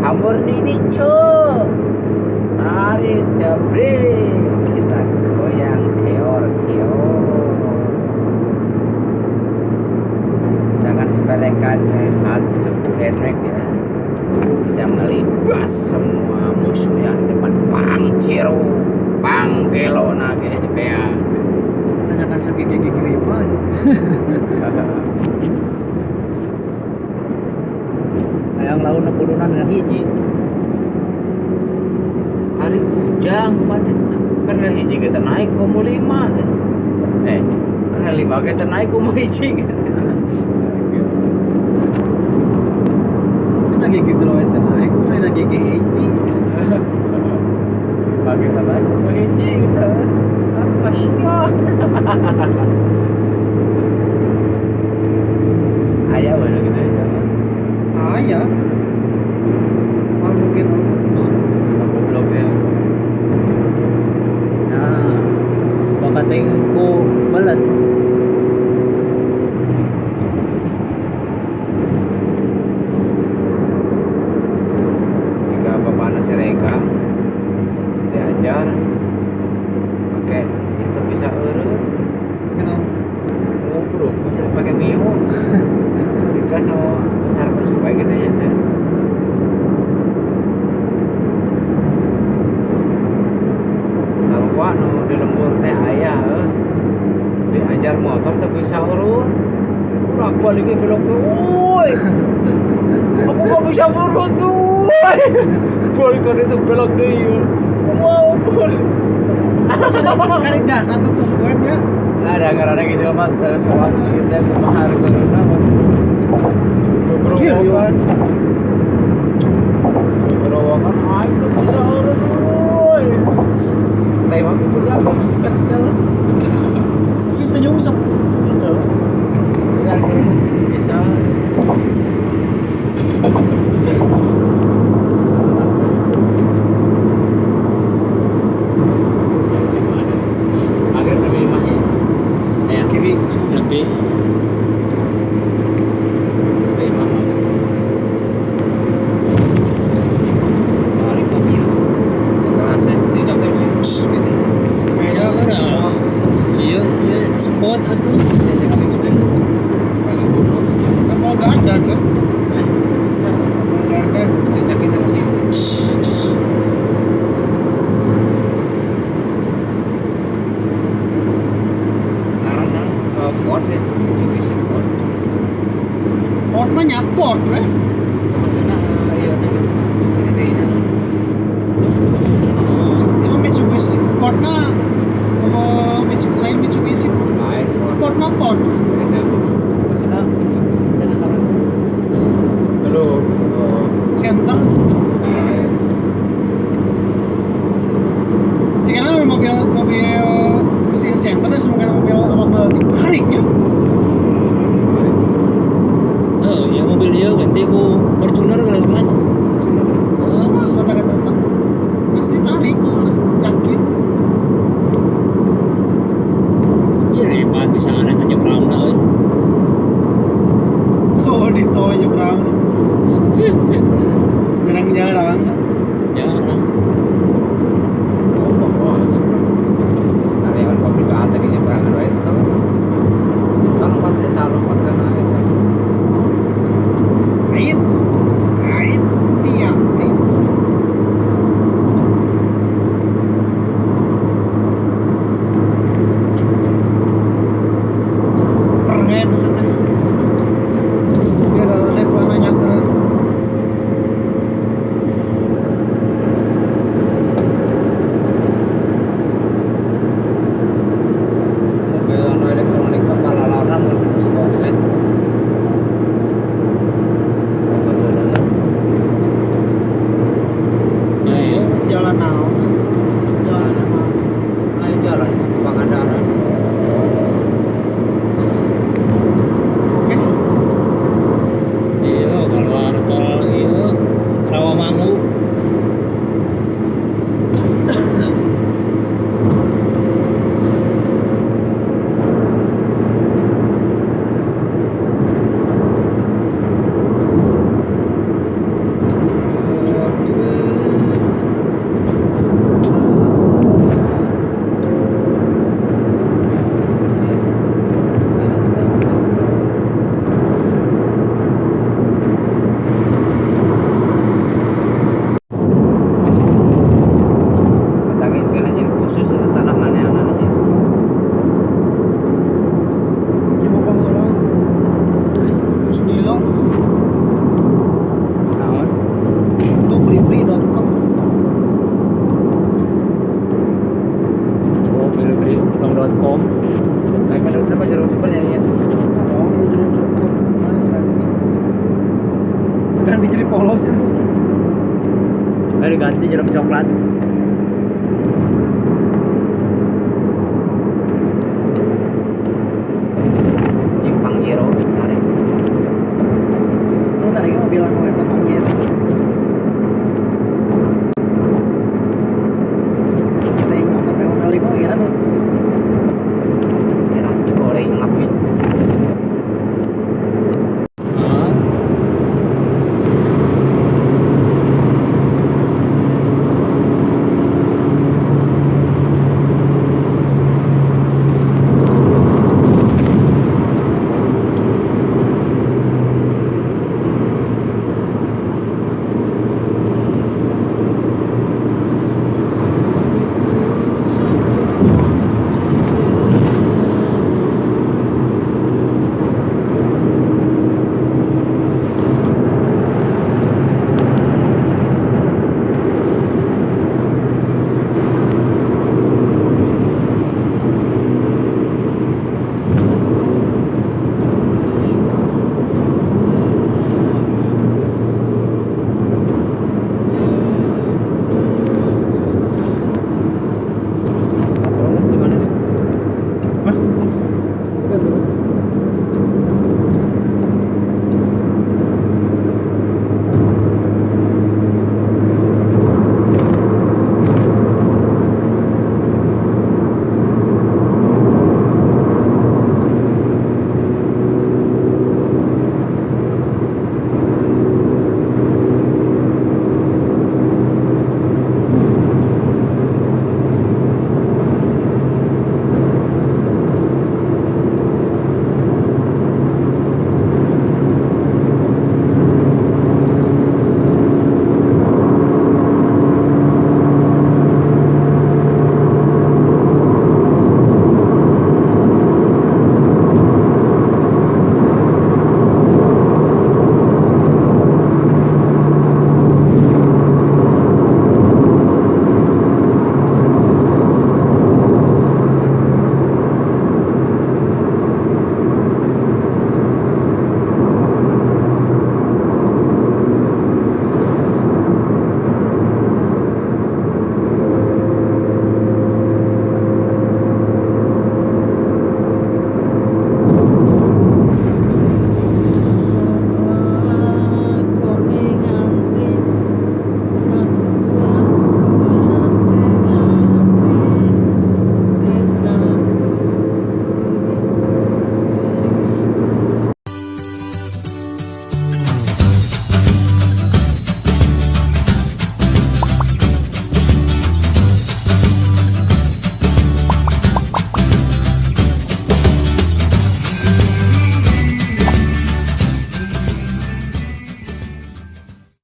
Hambur ini cuk. Tarik jabrik. Kita goyang keor keor. Jangan sepelekan Daihatsu Grand Max ya. Bisa melibas semua musuh yang di depan pangciro, pangkelona gitu ya. Tanyakan segigi gigi lima sih. Yang lawan kudunan hiji. Hari kujang kemana? Karena hiji kita naik komo lima. Karena lima kita naik komo hiji. Ini gigi dulu itu naik, ini gigi hiji. Lima kita naik komo hiji gitu. Aku masih. Ayah baru gitu ya. Ayah. Mal mungkin Suka goblok ya. Nah, bakat ku belet. Jika bapak nasi rekam diajar pakai itu bisa eureun. Kenapa? Ngobrol masih pakai mio. Digas sama pasar bersuai gitu ya. Sarua nu di lembur teh aya heuh. Diajar motor teh bisa urun. Udah baliknya belok tuh. Woi. Aku gak bisa urun tuh. Balikan itu belok deui. Kumaha balik. Kari gas atau tungguan ya. Ada karena gitu mah soal sih teh kumaha hargana mah. Beberowokan. Beberowokan aing teu bisa urun woi. Teh mah kudu kesel. Kita nyungsep. Gitu. Ya bisa. Maghrib lebih imah ya. Ya, Kiri. Lebih. lebih imah maghrib. Tarik mobil itu kerasa tinjak terus gitu. Beda kan? Iya, iya spot atuh. Ya, saya kali gede. Kali goblok. Kan mau gardan kan? Eh, Mau gardan. tinjak kita masih. Karena Ford ya, Mitsubishi Ford. Port mah nyaport weh. Itu maksudnya iya nah gitu serinya. Oh, ini Mitsubishi. Port mah apa Mitsubishi lain Mitsubishi. Lain Ford. Port mah port. Beda. Maksudnya Mitsubishi itu karena lalu Center. Jika mobil mobil mesin center dan semua mobil awak berarti tariknya. Oh, ya mobil dia ganti ku Fortuner kalau Mas. Heeh. Kata-kata tak pasti tarik yakin. Anjir hebat bisa anak nyebrang euy. Oh, di tol nyebrang. Jarang-jarang. Jarang. Karyawan pabrik atau di nyeberangan wae itu. Lompat eta lompat kana eta. Ait. Ait. Iya, ait. Perhen itu teh. Ya kalau lepas nanya keren. Ganti jadi polos ini. Ayo ganti jeruk coklat. Jeung Pangjero tarik. Tuh tadi mobil anu eta Pangjero.